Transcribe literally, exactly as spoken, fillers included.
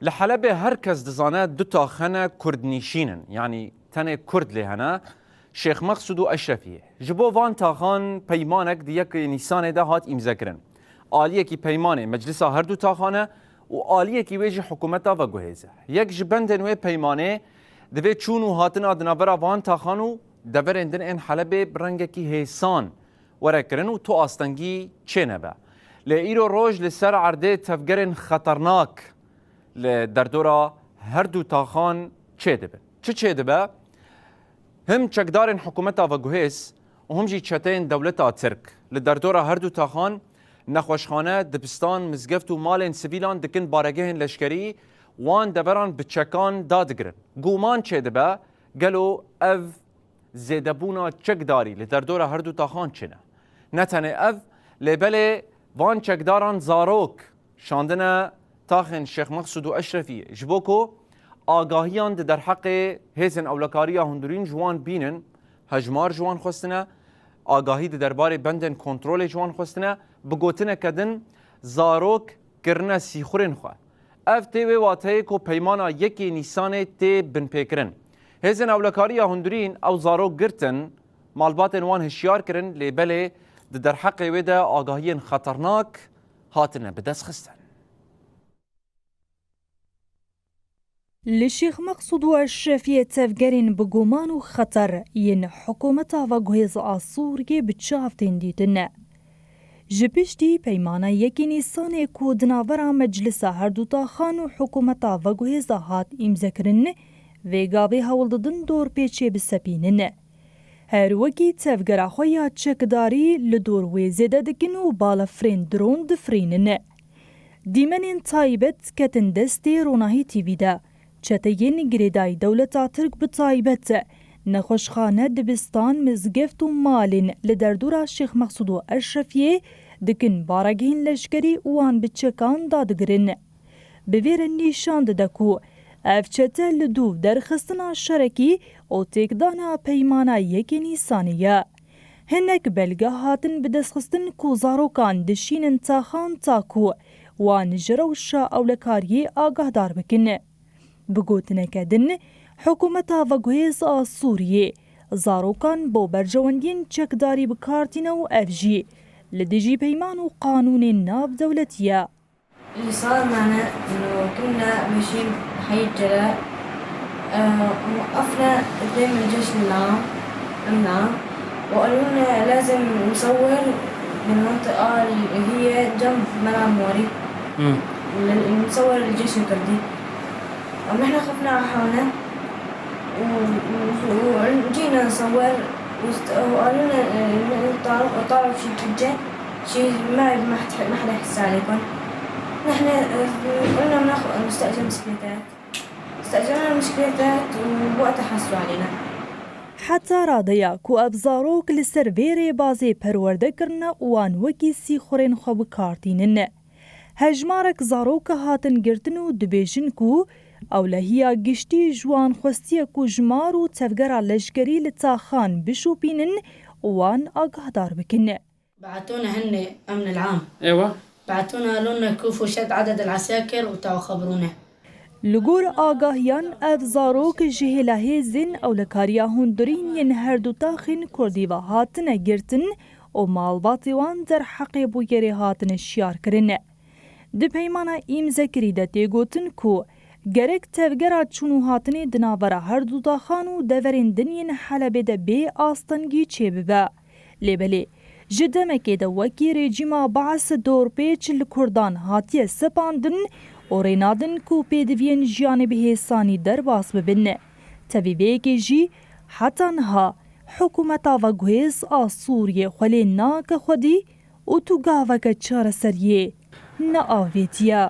Li Helebê her kes dizane du tax hene kurdnîşîn in, yanî tenê kurd lê hene, Şêx Meqsûd û Eşrefiyê. Ji bo van taxan peymanek di yekê Nîsanê de hat îmzekirin. Aliyekî peymanê meclisa her du taxan e û aliyekî wê jî hikûmeta veguhêz e. Yek ji bendên wê peymanê divê çûn û hatina di navbera van taxan û deverên din ên Helebê bi rengekî hêsan were kirin û tu astengî çênebe. Lê îro roj li ser erdê tevgerên xeternak li derdora her du taxan çêdibin. Çi çêdibe? Him çekdarên hikûmeta veguhêz û him jî çeteyên dewleta Tirk li derdora her du taxan nexweşxane, dibistan, mizgeft û malên sivîlan dikin baregehên leşkerî, wan deveran bi çekan dadigirin. Guman çêdibe, gelo ev zêdebûna çekdarî li derdora her du taxan çi ne? Ne tenê ev, lê belê van çekdaran zarok şandine taxên Şêx Meqsûd û Eşrefiyê, ji bo ku agahiyan di derheqê hêzên ewlekariya hundirîn ji wan bînin, hejmar ji wan xwestine, agahî di derbarê bendên kontrolê ji wan xwestine, bi gotineke din zarok kirine sîxurên xwe. Ev tê wê wateyê ku peymana yekê Nîsanê tê binpêkirin. Hêzên ewlekariya hundirîn ew zarok girtin, malbatên wan hişyar kirin, lê belê di derheqê wê de agahiyên xeternak hatine bidestxistin. Li Şêx Meqsûd û Eşrefiyê tevgerên bi guman û xeter yên hikûmeta veguhêz a Sûriyê bi çav tên dîtin. Ji piştî peymana yekê Nîsanê ku di navbera meclisa her du taxan û hikûmeta veguhêza hat îmzekirin, vê gavê hewl didin dorpêçê bisepînin. Her wekî tevgera xwe ya çekdarî li dor wê zêde dikin û balafirên dron difirînin. Dîmenên taybet ketin destê Ronahî T V de. Çeteyên girêdayî dewleta Tirk bi taybet nexweşxane, dibistan, mizgeft û malên li derdora Şêx Meqsûd û Eşrefiyê dikin baregehên leşkerî û wan bi çekan dadigirin. Bi vê re nîşan dide ku ev çete li dû derxistina şerekî û têkdana peymana yekê Nîsanê ye. Hinek belge hatin bidestxistin ku zarokan dişînin taxan ta ku wan ji rewşa ewlekariyê agahdar bikin. Bi gotineke din, hikûmeta veguhêz a Sûriyê zarokan bo berjewendiyên çekdarî bi kar tîne û ev jî li dijî peyman û qanûnên navdewletî ye. اللي صار معنا إنه كنا ماشيين بحي الجلاء، آه، ووقفنا قدام الجيش العام، أمن عام، وقالوا لنا لازم نصور بالمنطقة اللي هي جنب ملعب مواليد، مم. ال-، نصور الجيش الكردي. ونحن خفنا على حالنا، و-، و-، وجينا نصور، وست-، وقالوا لنا، آه، إنه طالب، طالب شي حجة، شي ما، ما حد، ما حدا يحس عليكم. نحن، آه، قلنا بناخ-، نستأجر مسكليتات. استأجرنا المسكليتات ووقتها حصلوا علينا. Heta radeya ku ev zarok li ser vê rêbazê perwerde kirine û wan wekî sîxurên xwe bi kar tînin. Hejmarek zarok hatin girtin û dibêjin ku ewlehiya giştî ji wan xwestiye ku ji mar û tevgera leşkerî li taxan bişopînin û wan agahdar bikin. بعتونا هن أمن العام. ايوه. بعتونا قالوا لنا كيفوا شد عدد العساكر وتعوا خبرونا. Li gor agahiyan, ev zarok ji hêla hêzên ewlekariya hundirîn yên her du taxên Kurdî ve hatine girtin û malbatê wan derheqê bûyerê hatine şiyar kirin. Di peymana îmzekirî de tê gotin ku gerek tevgera çûn û hatinê di navbera her du taxan û deverên din yên Helebê de bê astengî çêbibe. Lê belê, ji demekê de wekî rejîma Baas dorpêç li Kurdan hatiye sepandin û rê nadin ku pêdiviyên jiyanê bi hêsanî derbas bibin. Tevî vê yekê jî heta niha hikûmeta veguhêz a Sûriyê xwe lê nake xwedî û tu gaveke çareseriyê neavêtiye.